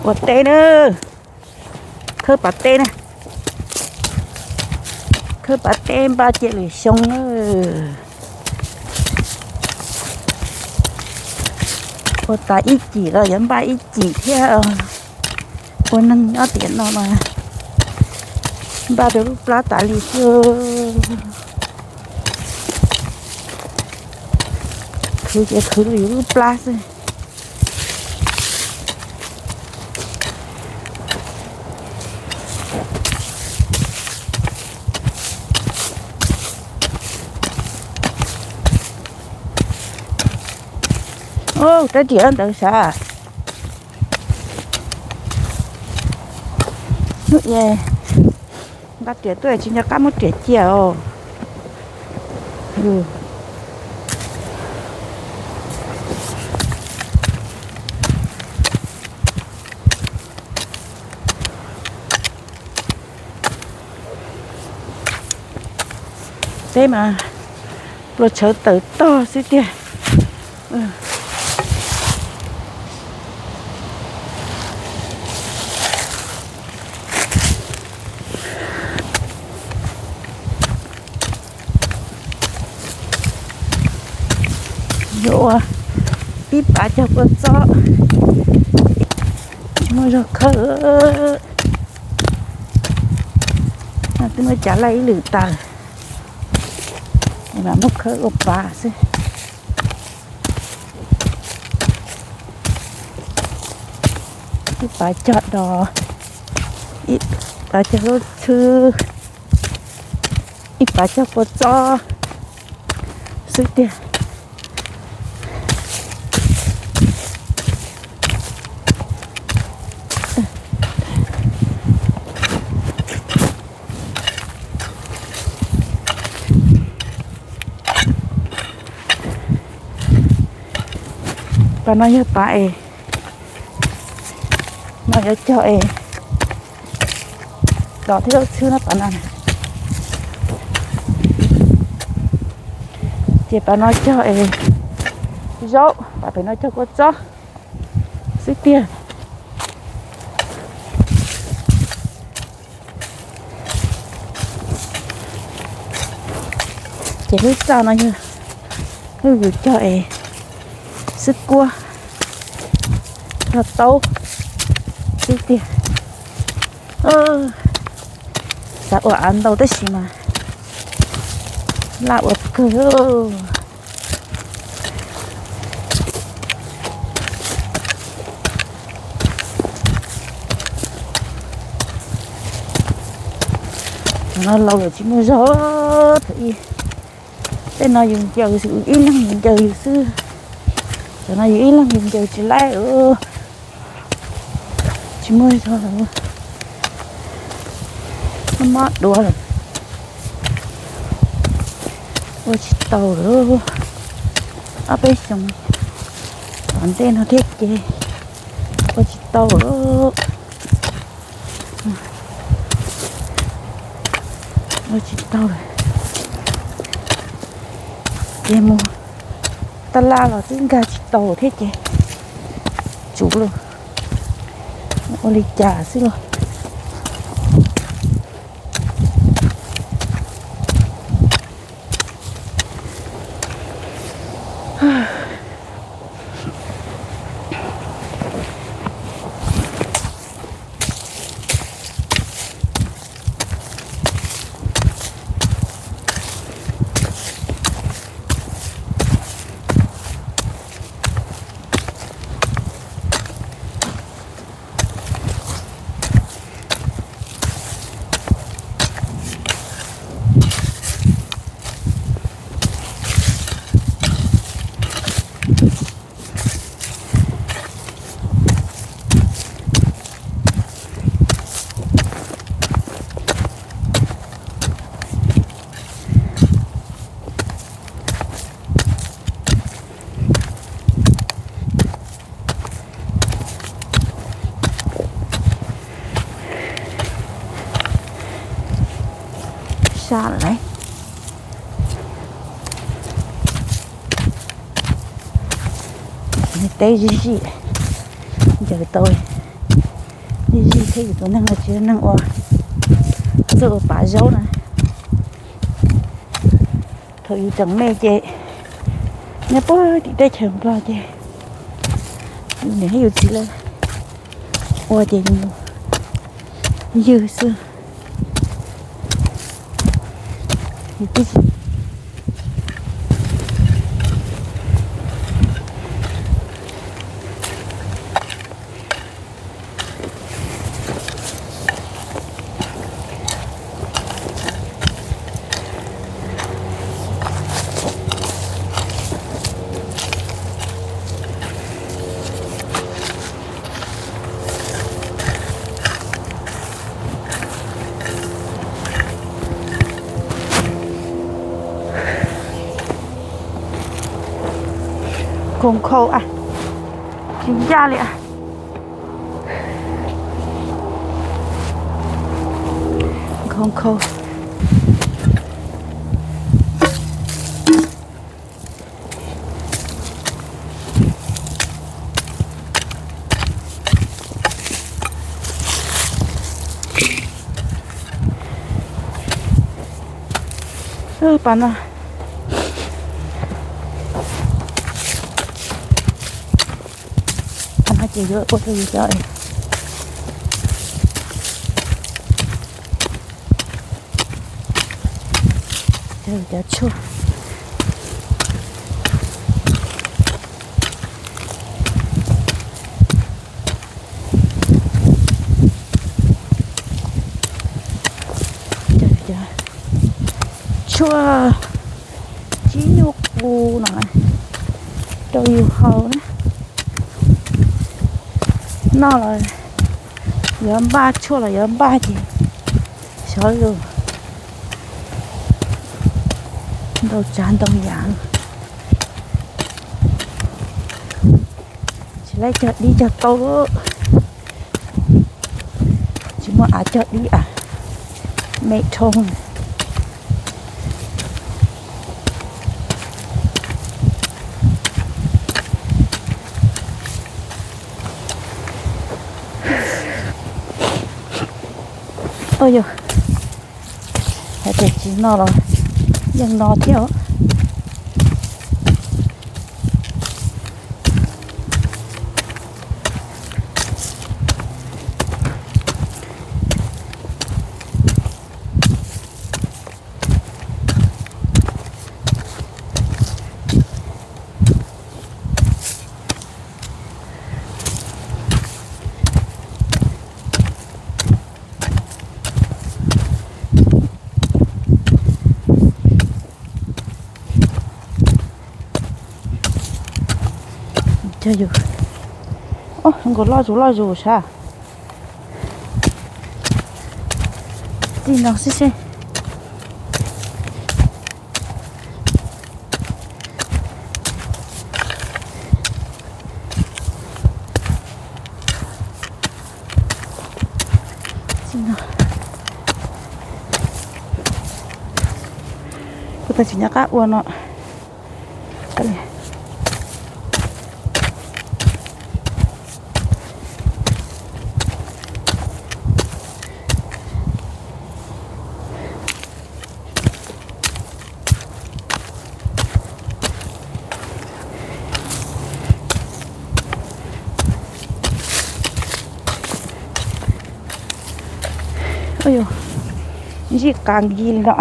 Ua teb na, khawb pas teb na, khawb pas teb npaj cia lwm xyoo na. Ua tas ib cim los yuav npaj ib cim thiab. Ua neeg nyob tiam no mas npaj rau lub plab tas li xwb. Khwv ces khwv rau yus lub plab xwb. Rab riam ntawd sav. Hnub i nqa riam tuaj tsis nco qab muab riam cia os. Teb mas pluas tshawv tawm tog xwb tiag. Yuav ua ib pas cog kua txob, tsis muaj zog khawb. Twb muab cav laij ib lwm tas, mam muab khawb ua pas xwb. Ib pas cog dos, ib pas cog lub txhwb, ib pas cog kua txob xwb tiag. Pas no yog pas es no yuav cog es dos thiab lub txhwb no pas no. Ces pas no cog es zaub, pas pem no cog kua txob xwb tiag. Ces lub rau no yog lub yus cog es xwb kuab, cog taub xwb tiag. Xav ua av ntau tab sis mas laj ua kawg. Cov no laus lawm tsis muaj zog. Thaum ub tej no yus ncaws, ib leeg yus ncaws yus xwb. Cov no yus ib leeg yus ncaws tsis laib. Tsis muaj zog lawm, mob mob duav lawm, ua tsis tau lawm. Ob peb xyoos tom ntej no thiab ces ua tsis tau lawm, ua tsis tau lawm. Ces mus taj laj los twb nkag tsis tau thiab ces tsum lawm, ua li cas xwb los. Sab lawm lauj. Teb zim zim, ncaws tau. Zij thiab yus tus neeg no tsis yog neeg ua txawj ua pav zaub na. Thaum yus tseem me ces nyob puag tim teb chaws Nplog ces yus niam thiab yus txiv lawv ua ces yus mus ywg xwb. Khoo khau a, tsis ncaj li a. Khoo khau. Pas no, pas no ces yuav ua rau yus cov, cov tshuaj. Tshuaj tsib nyuj qus no rau yus haus na. Noj los yuav npaj, tshuaj los yuav npaj ces xyov lus ntau tsav ntau yam. Tsis laib cog dib cog taub, tsis muaj av cog dib a, me dhau. Ua yog hais tias tsis no los yeej no thiab. Cog yus, nkaus loj zus loj zus sav. Txij no xwb seb. Kuv tau tsis nco qab ua no. Ua yus zij qas nkig li no.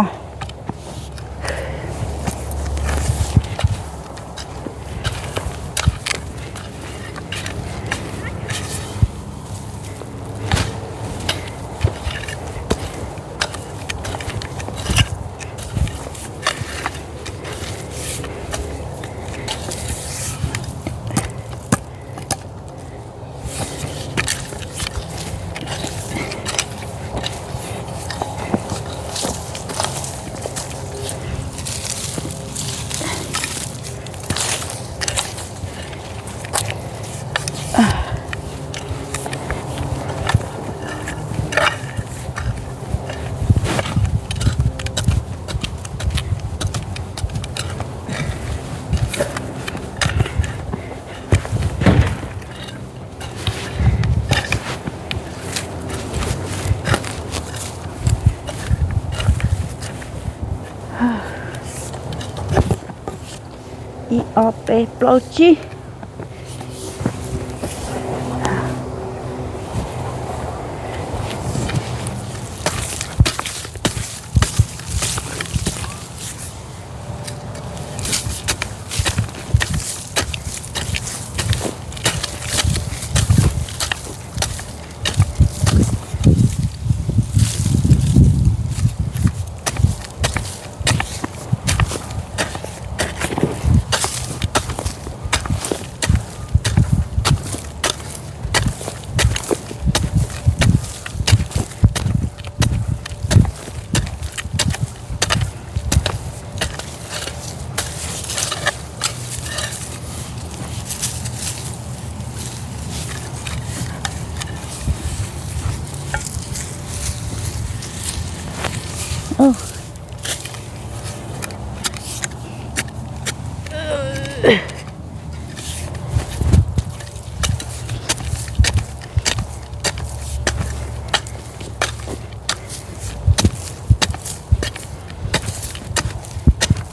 Ob peb plaub tsib.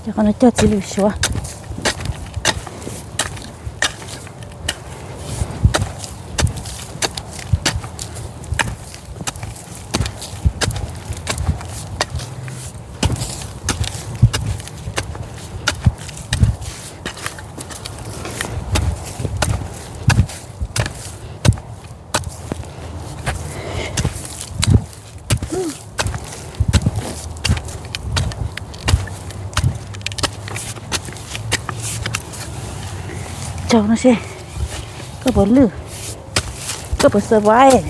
Ces qhov no cog txiv lws suav. Tsaug no seb koj puas lwj, koj puas survive.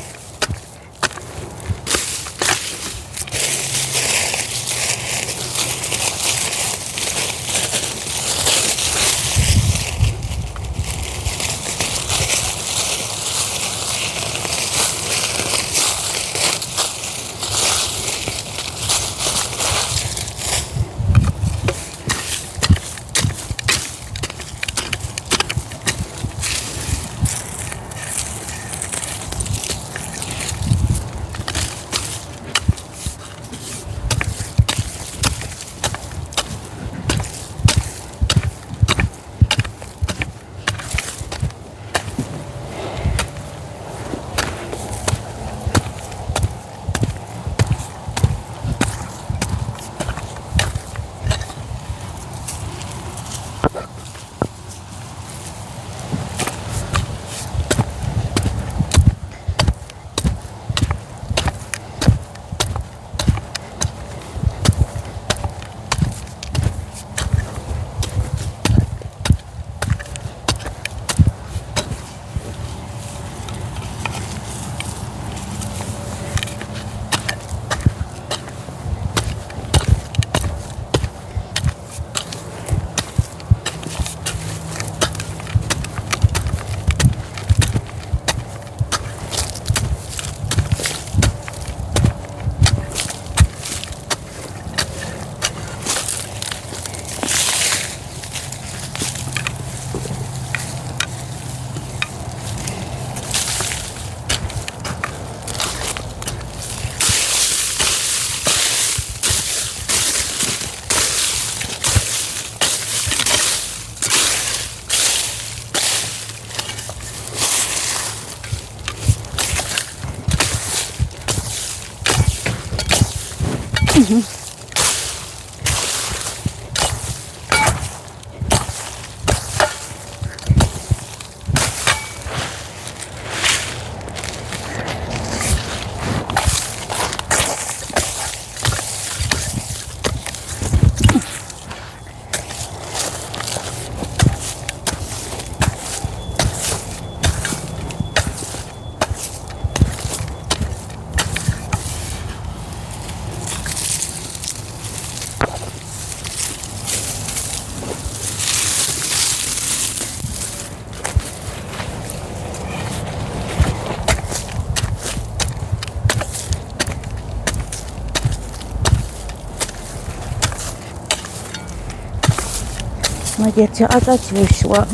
No ces tsis ob tsob txiv lws suav.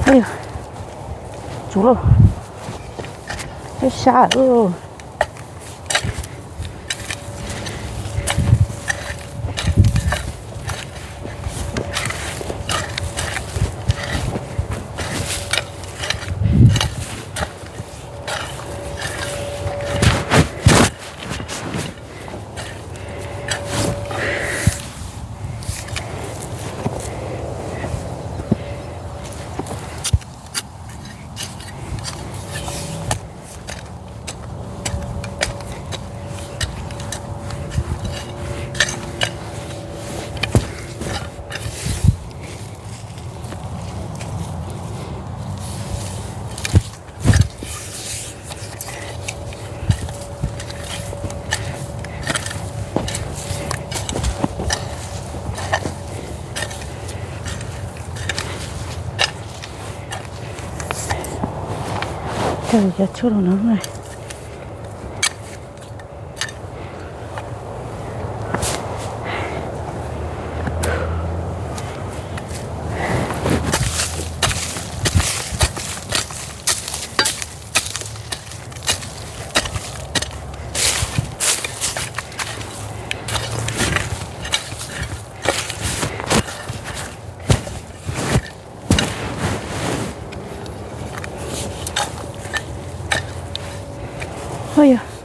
Ua, tsuv lauj, sab sab. Cov tshuaj no. Ua yog,